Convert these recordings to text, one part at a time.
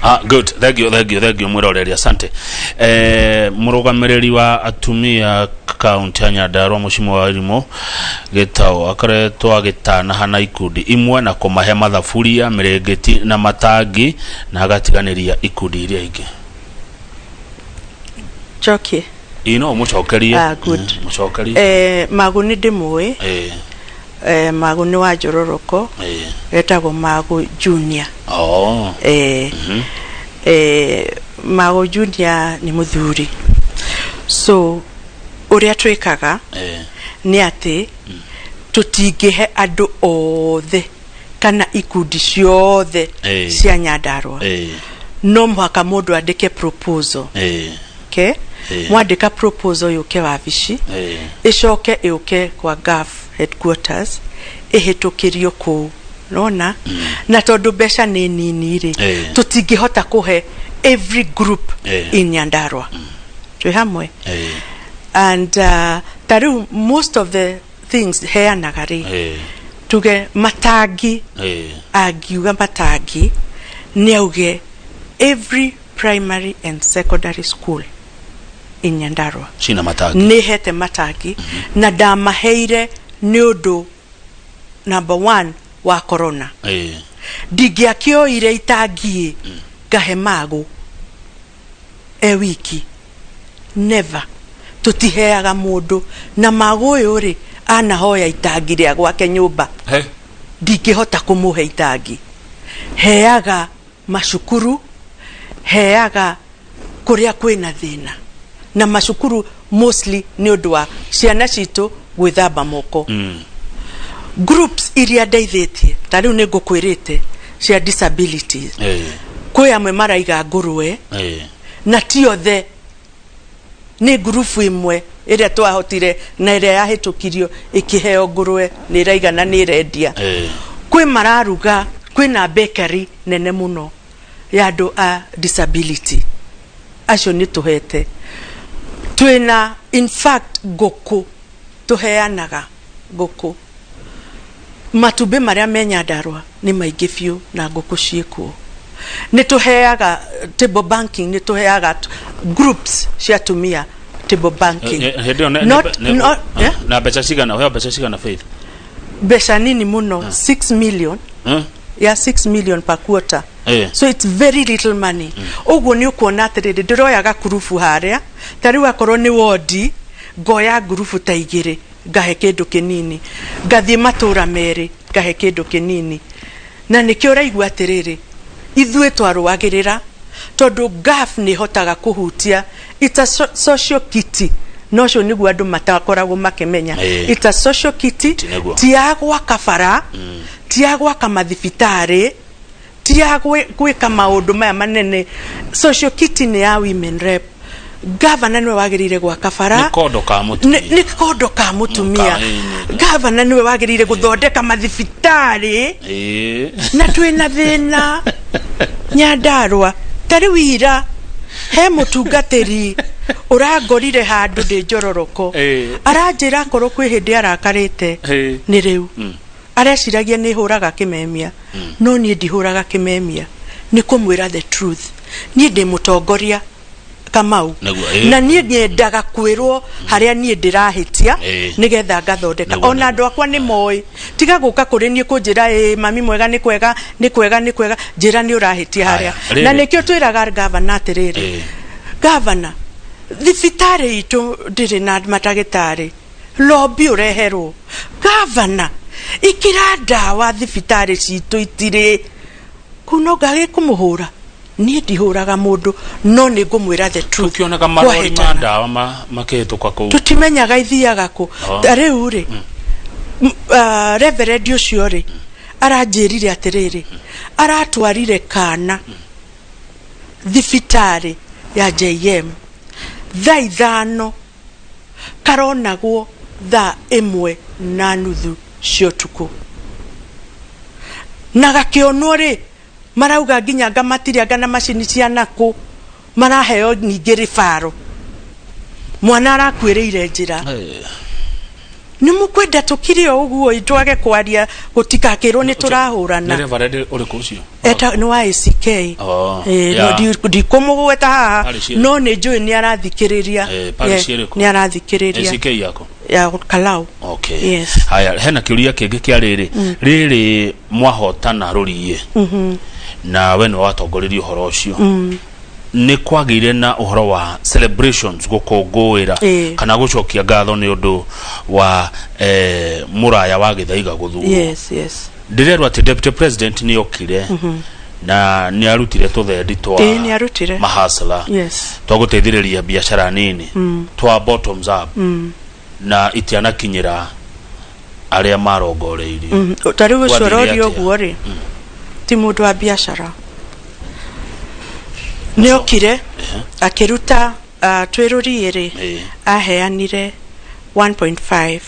Ah, good. Thank you, thank you, thank you, mwiroreri, asante. Murugamiriri wa atumia kaunti ya Nyandarua, Mũcimo wa Irimũ Gĩtaũ, akoretwo agĩtanaha na ikundi imwe na kũmahe mathaburia, mĩrĩngĩti na matangi, na agatiganĩria ikundi iria ingĩ. Njokie? Ĩ, no mũcokerie. Ah, good. Mũcokerie. Magu nĩ ndĩmũĩ. Magu nĩ wa Njororoko. Etagwo Magu Junior. Magu Junior nĩ mũthuri, so ũrĩa twĩkaga nĩ atĩ tũtingĩhe andũ othe kana ikundi ciothe cia Nyandarua. No mũhaka mũndũ andĩke proposal. Okay? Mwandĩka proposal, yũke wabici, ĩcoke ĩũke kwa GAF headquarters, ĩhĩtũkĩrio kũu nona. Na tondũ mbeca nĩ nini rĩ, tũtingĩhota kũhe every group in Nyandarua. Twĩ hamwe? And ta rĩu most of the things heanaga rĩ, tuge matangi, angiuga matangi nĩ auge every primary and secondary school in Nyandarua cina matangi. Nĩ hete matangi, na ndamaheire nĩ ũndũ number one wa corona. Ndingĩakĩoire itangi ngahe magu e wiki, never. Tũtiheaga mũndũ, na magu ũyũ rĩ, anahoya itangi rĩa gwake nyũmba. He. Ndingĩhota kũmũhe itangi. Heaga macukuru, heaga kũrĩa kwĩna thĩna, na macukuru mostly nĩ ũndũ wa ciana citũ gwĩthamba moko. Groups iria ndeithĩtie, ta rĩu nĩ ngũkwĩrĩte cia disabilities, kwĩ amwe maraiga ngũrwe, na ti othe, nĩ ngurubu ĩmwe ĩrĩa twahotire na ĩrĩa yahĩtũkirio ĩkĩheo ngũrwe, nĩ ĩraigana, nĩ ĩrendia. Kwĩ mararuga, kwĩna bakery nene mũno ya andũ a disability, acio nĩ tũhete. Twĩna in fact ngũkũ, tũheanaga ngũkũ. Matumbĩ marĩa me Nyandarua nĩ maingĩ biũ, na ngũkũ ciĩkuo. Nĩ tũheaga table banking, nĩ tũheaga groups cia atumia table banking. Hĩndĩ ĩyo Not, not, yeah? Na mbeca cigana ũheo? Mbeca cigana, Faith? Mbeca nini mũno, 6 million. Ya 6 million per quarter. So it's very little money. Ũguo nĩ ũkuona atĩrĩrĩ, ndĩroyaga ngurubu harĩa, ta rĩu akorwo nĩ wondi, ngoya ngurubu ta igĩrĩ, ngahe kĩndũ kĩnini, ngathiĩ matũra merĩ, ngahe kĩndũ kĩnini. Na nĩkĩo ũraigua atĩrĩrĩ, ithuĩ twarũagĩrĩra tondũ GAF nĩ ĩhotaga kũhutia. It's a social kitty, na ũcio nĩguo andũ matakoragwo makĩmenya. It's a social kitty. Ti nĩguo. Ti ya gwaka bara, ti ya gwaka mathibitarĩ, ti ya gwĩka maũndũ maya manene. Social kitty nĩ ya women rep. Gavana nĩwe wagĩrĩire gwaka bara. Nĩ kondo ka mũtumia. Nĩ kondo ka mũtumia. Gavana nĩwe wagĩrĩire gũthondeka mathibitarĩ. Na twĩna thĩna Nyandarua. Ta rĩu ira he mũtungatĩri ũrangorire handũ ndĩ Njororoko. Aranjĩra akorwo kwĩ hĩndĩ arakarĩte nĩ rĩu. Areciragia nĩ hũraga kĩmemia, no niĩ ndihũraga kĩmemia, nĩ kũmwĩra the truth. Niĩ ndĩ mũtongoria, Kamau. Nĩguo, ĩĩ. Na niĩ nyendaga kwĩrwo harĩa niĩ ndĩrahĩtia nĩgetha ngathondeka. Ona andũ akwa nĩ moĩ, tiga gũka kũrĩ niĩ kũnjĩra, "Ĩ mami mwega, nĩ kwega, nĩ kwega, nĩ kwega." Njĩra nĩ ũrahĩtia harĩa. Aya, rĩrĩ. Na nĩkĩo twĩraga gavana atĩrĩrĩ, gavana, thibitarĩ itũ ndĩrĩ na matagĩtarĩ, lobby ũreherwo. Gavana, ikĩra ndawa thibitarĩ citũ itirĩ kuu. No ngagĩ kũmũhũra? Niĩ ndihũraga mũndũ, no nĩ ngũmwĩra the truth. Tũkĩonaga marori ma Kwahĩtana. ndawa makĩhĩtũka kũu. Tũtimenyaga ithiaga kũ. Oh. Ta rĩu rĩ, reverend ũcio rĩ, aranjĩrire atĩrĩrĩ, aratwarire kana thibitarĩ ya JM thaa 5, karonagwo thaa 1:30 cia ũtukũ, na gakĩonwo rĩ, marauga nginya anga matirĩ anga na macini cia nakũ, maraheo ningĩ rĩbaro, mwana arakuĩrĩire njĩra. Nĩ mũkwenda tũkire o ũguo, twage kwaria, gũtikakĩrwo nĩ tũrahũrana? Nĩ reverend ũrĩkũ ũcio? Eta nĩ wa ACK. Oh, Eh, no, yeah. ndikũmũgweta haha, Parish ĩrĩkũ? no nĩ njũĩ nĩ arathikĩrĩria. Eh, parish Yeah, ĩrĩkũ? nĩ arathikĩrĩria. ACK yako? Ya Kalau. Okay. Yes. Haya, hena kĩũria kĩngĩ kĩa rĩrĩ rĩrĩ mwahotana rũriĩ na we nĩwe watongoririe ũhoro ũcio, nĩ kwagĩire na ũhoro wa celebrations, gũkũngũĩra kana gũcokia ngatho nĩ ũndũ wa mũraya wa Gĩthaiga gũthurwo. Yes. Ndĩrerwo atĩ deputy president nĩ okire na nĩ arutire tũthendi twa Ĩĩ, nĩ arutire. mahasla twa gũteithĩrĩria biacara nini twa bottoms up, na itianakinyĩra arĩa marongoreirio. Ta rĩu ũcio Gwathire ũroria atĩa? ũguo rĩ, ti mũndũ wa biacara nĩ okire akĩruta twĩ rũriĩ rĩ, aheanire 1.5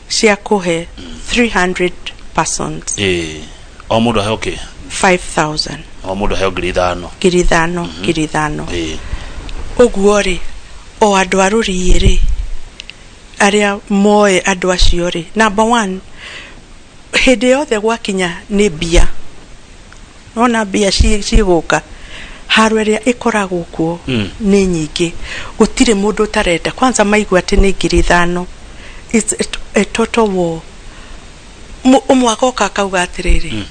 cia kũhe 300 persons. Ĩĩ. O mũndũ aheo kĩ? 5000. O mũndũ aheo 5,000. 5,000, 5,000. Ũguo rĩ, o andũ a rũriĩ rĩ, arĩa moĩ andũ acio rĩ, number one, hĩndĩ yothe gwakinya nĩ mbia, nona mbia cigũka, haro ĩrĩa ĩkoragwo kuo nĩ nyingĩ. Gũtirĩ mũndũ ũtarenda kwanza maigua atĩ nĩ 5,000. It's a total war. Ũmwe agoka akauga atĩrĩrĩ,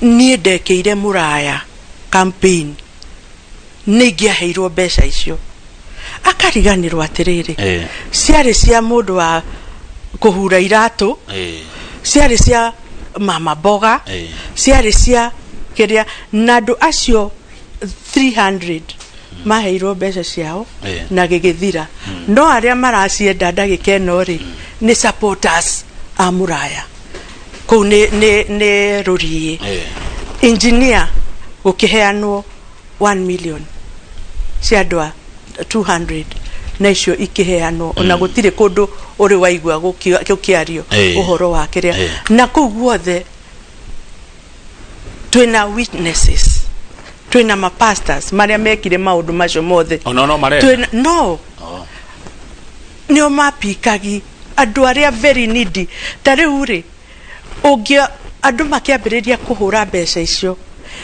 niĩ ndekĩire mũraya campaign, nĩ ingĩaheirwo mbeca icio. Akariganĩrwo atĩrĩrĩ, ciarĩ cia mũndũ wa kũhura iratũ, ciarĩ cia mama mboga, ciarĩ cia kĩrĩa, na andũ acio 300 maheirwo mbeca ciao na gĩgĩthira. No arĩa maracienda ndagĩka ĩno rĩ, nĩ supporters a mũraya kũu nĩ rũriĩ. Engineer gũkĩheanwo 1 million cia andũ a 200, na icio ikĩheanwo ona gũtirĩ kũndũ ũrĩ waigua gũkĩario ũhoro wa kĩrĩa. Na kũu guothe twĩna witnesses, twĩna mapastors marĩa mekire maũndũ macio mothe. Ona no marenda? Twĩna no nĩo mapikagi andũ arĩa very needy. Ta rĩu rĩ, ũngĩ andũ makĩambĩrĩria kũhũra mbeca icio,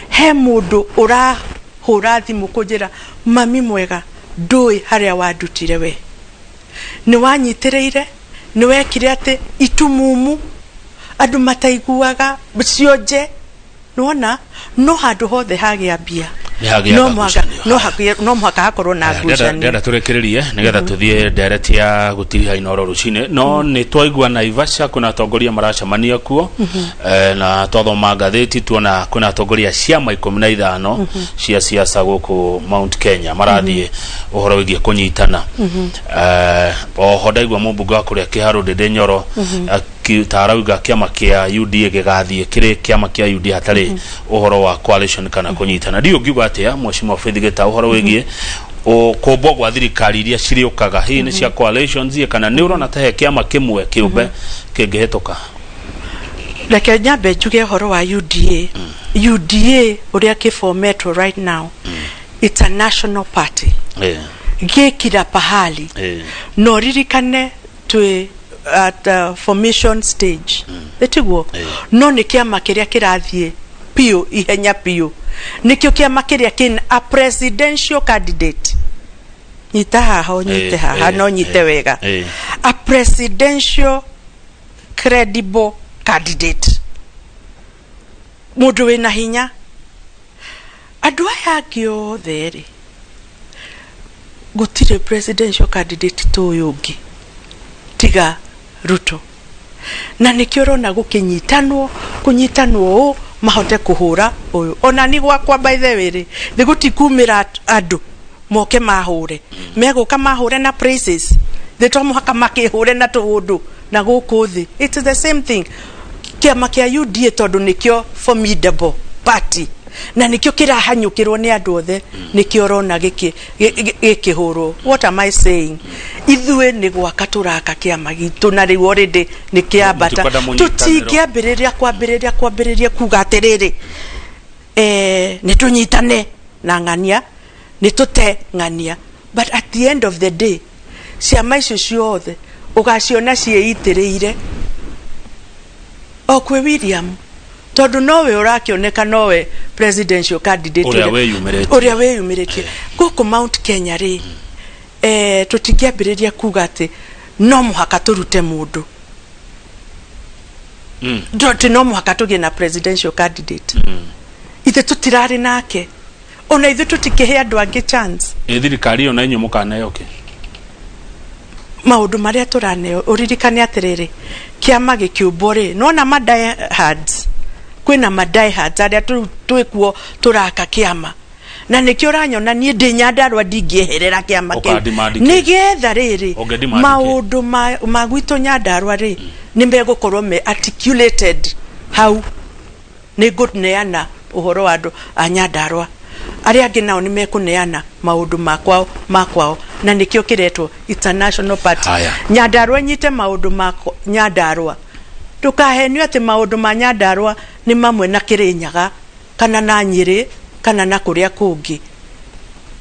he mũndũ ũrahũra thimũ kũnjĩra, "Mami mwega, ndũĩ harĩa wandutire, we nĩ wanyitĩrĩire, nĩ wekire atĩ itumumu andũ mataiguaga cionje." Nĩwona no handũ hothe hagĩa mbia, Nĩ hagĩaga no mũhaka ngucanio. No mũhaka hakorwo na ngucanio. Ndĩrenda tũrĩkĩrĩrie nĩgetha tũthiĩ ndereti ya gũtiriha Inoro rũcinĩ, no nĩ twaigua Naivasha kwĩna atongoria maracemania kuo, na twathoma ngathĩti tuona kwĩna atongoria ciama 15 cia siasa gũkũ Mount Kenya marathiĩ ũhoro wĩgiĩ kũnyitana. Oho ndaigua mũmbunge wa kũrĩa Kĩharũ Ndĩndĩ Nyoro ta arauga kĩama kĩa UDA gĩgathiĩ kĩrĩ kĩama kĩa UDA hatarĩ ũhoro wa coalition kana kũnyitana. Ndiũ ngiuga atĩa, Mheshimiwa Faith Gĩta, ũhoro wĩgiĩ kũmbwo gwa thirikari iria cirĩũkaga, hihi nĩ cia coalitions ĩ, kana nĩ ũrona ta he kĩama kĩmwe kĩũmbe kĩngĩhĩtũka? Reke nyambe njuge ũhoro wa UDA. UDA ũrĩa kĩformetwo right now, it's a national party, gĩ kila pahali. No ririkane twĩ at the formation stage, ĩtiguo? No nĩ kĩama kĩrĩa kĩrathiĩ piũ ihenya piũ, nĩkĩo kĩama kĩrĩa kĩna a presidential candidate. Nyita haha, ũnyite haha, no nyite wega. A presidential credible candidate, mũndũ wĩna hinya. Andũ aya angĩ othe rĩ, gũtirĩ presidential candidate tũyũ ũngĩ tiga Ruto, na nĩkĩo ũrona gũkĩnyitanwo kũnyitanwo ũũ mahote kũhũra ũyũ. Ona ni gwakwa, by the way rĩ, thĩ gũtikumĩra andũ moke mahũre, megũka mahũre na praises. Thĩ to mũhaka makĩhũre na tũũndũ na gũkũ thĩ. It's the same thing kĩama kĩa UDA, tondũ nĩkĩo formidable party na nĩkĩo kĩrahanyũkĩrwo nĩ andũ othe, nĩkĩo ũrona gĩkĩhũrwo. What am I saying? Ithuĩ nĩ gwaka tũraka kĩama gitũ, na rĩu already nĩ kĩambata. Mũtikwenda mũnyitanĩro. Tũtingĩambĩrĩria kwambĩrĩria kuga atĩrĩrĩ, nĩ tũnyitane na ng'ania, nĩ tũte ng'ania, but at the end of the day ciama icio ciothe ũgaciona ciĩitĩrĩire o kwĩ William. Tondũ nowe ũrakĩoneka nowe presidential candidate. Ũrĩa wĩyumĩrĩtie. Ũrĩa wĩyumĩrĩtie gũkũ Mount Kenya rĩ, tũtingĩambĩrĩria kuga atĩ no mũhaka tũrute mũndũ, atĩ no mũhaka tũgĩe na presidential candidate. Ithe tũtirarĩ nake, ona ithuĩ tũtikĩhe andũ angĩ chance. Ĩ thirikari ĩyo na inyuĩ mũkaneo kĩ? Maũndũ marĩa tũraneo, ũririkane atĩrĩrĩ, kĩama gĩkĩũmbwo rĩ, nona ma diehards, kwĩna ma diehards arĩa twĩkuo tũraka kĩama, na nĩkĩo ũranyona niĩ ndĩ Nyandarũa ndingĩeherera kĩama kĩu. Ũka-demand kĩ? Nĩgetha rĩrĩ, Ũngĩ-demand kĩ? Maũndũ ma gwitũ Nyandarũa rĩ, nĩ megũkorwo me articulated hau. Nĩ ngũneana ũhoro wa andũ a Nyandarũa, arĩa angĩ nao nĩ mekũneana maũndũ makwao makwao, na nĩkĩo kĩretwo international party. Haya. Nyandarũa nyite maũndũ ma Nyandarũa. Ndũkahenio atĩ maũndũ ma Nyandarũa nĩ mamwe na Kĩrĩnyaga kana na Nyĩrĩ kana na kũrĩa kũngĩ.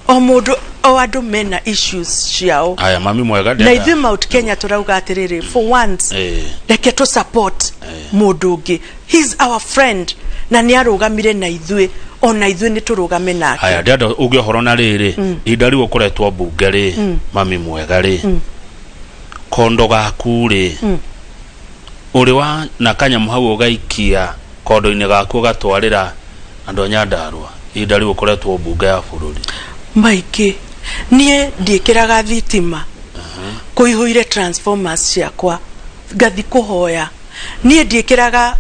O mũndũ, o andũ mena issues ciao. Haya, mami mwega, Na ithuĩ Mount Kenya tũrauga atĩrĩrĩ, for once, reke tũ support mũndũ ũngĩ. He's our friend na nĩ arũgamire na ithuĩ, ona ithuĩ nĩ tũrũgame nake. Haya, ndĩrenda uge ũhoro na rĩrĩ, ihinda rĩu ũkoretwo mbunge rĩ, mami mwega rĩ, kondo gaku rĩ, ũrĩ wa na kanyamũ hau ũgaikia kondo-inĩ gaku ũgatwarĩra andũ a Nyandarũa ihinda rĩu ũkoretwo mbunge ya bũrũri? Maingĩ. Niĩ ndiĩkĩraga thitima, kũihũire transformers ciakwa, ngathi kũhoya. Niĩ ndiĩkĩraga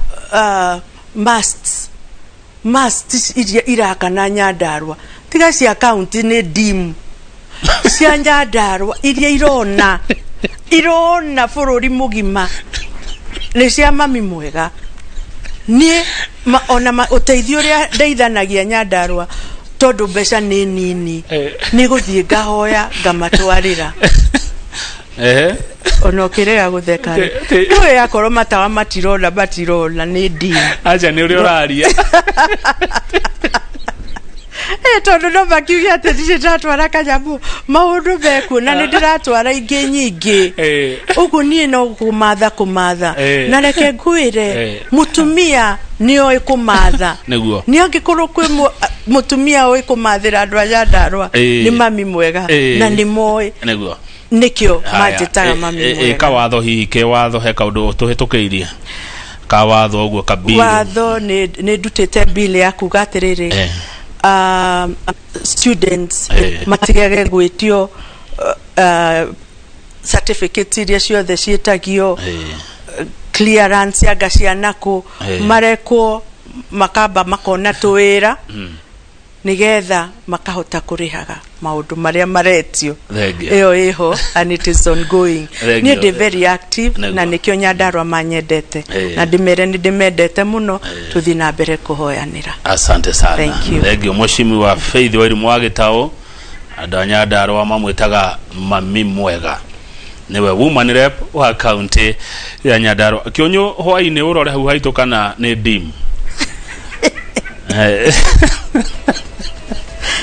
masts iria irakana Nyandarũa, tiga cia county nĩ dim, cia Nyandarũa iria irona bũrũri mũgima nĩ cia mami mwega. Niĩ ona ũteithio ũrĩa ndeithanagia Nyandarũa, tondũ mbeca nĩ nini, nĩ gũthiĩ ngahoya ngamatwarĩra. Ona ũkĩrega gũtheka rĩ, ndũĩ akorwo matawa matirona, matirona nĩ dim. Aca, nĩ ũrĩa ũraria. Tondũ no makiuge atĩ ndirĩ ndatwara kanyamũ, maũndũ mekuo na nĩ ndĩratwara ingĩ nyingĩ. Ũguo niĩ no kũmatha kũmatha. Na reke ngwĩre, mũtumia nĩ oĩ kũmatha. Nĩ angĩkorwo kwĩ mũtumia oĩ kũmathĩra andũ a Nyandarũa, nĩ mami mwega. Na nĩ moĩ, nĩkĩo Haya, manjĩtaga mami mwega. Kawatho hihi, ke watho he kaũndũ tũhĩtũkĩirie ka watho ũguo kabiru? Watho nĩ ndutĩte bill ya kuga atĩrĩrĩ, students matigage gwĩtio certificates iria ciothe ciĩtagio, clearance anga cianakũ, marekwo makamba makona tũwĩra nigetha makahota kũrĩhaga maũndũ marĩa maretio. Thengia. Ĩyo ĩho and it is ongoing. Thengia. Niĩ ndĩ very active. Na nĩkĩo Nyandarũa manyendete, na ndĩmere nĩ ndĩmendete mũno. Tũthiĩ na mbere kũhoyanĩra. Asante sana. Thank you. Thank you, Mheshimiwa Faith Wairimu wa Gĩtaũ. Andũ a Nyandarũa mamwĩtaga mami mwega, nĩwe woman rep wa kaunti ya Nyandarũa. Kĩũnyũ hwainĩ ũrore hau haitũ kana nĩ dim.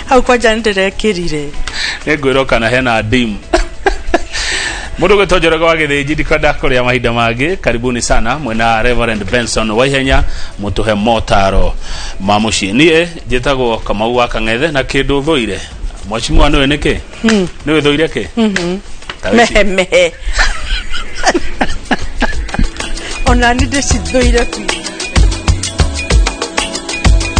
Hau kwanja nĩ ndĩrekĩrire. Nĩ ngwĩrwo kana hena dim. Mũndũ gwĩtwo Njoroge wa Gĩthĩnji, ndikwenda kũrĩa mahinda mangĩ. Karibuni sana mwena Reverend Benson Waihenya, mũtũhe motaro ma mũciĩ. Niĩ njĩtagwo Kamau wa Kang'ethe, na kĩndũ thũire, mheshimiwa, nĩwe nĩkĩ nĩwe thũire kĩ? Ta wĩci- Mehe mehe, ona nĩ ndĩcithũire biũ.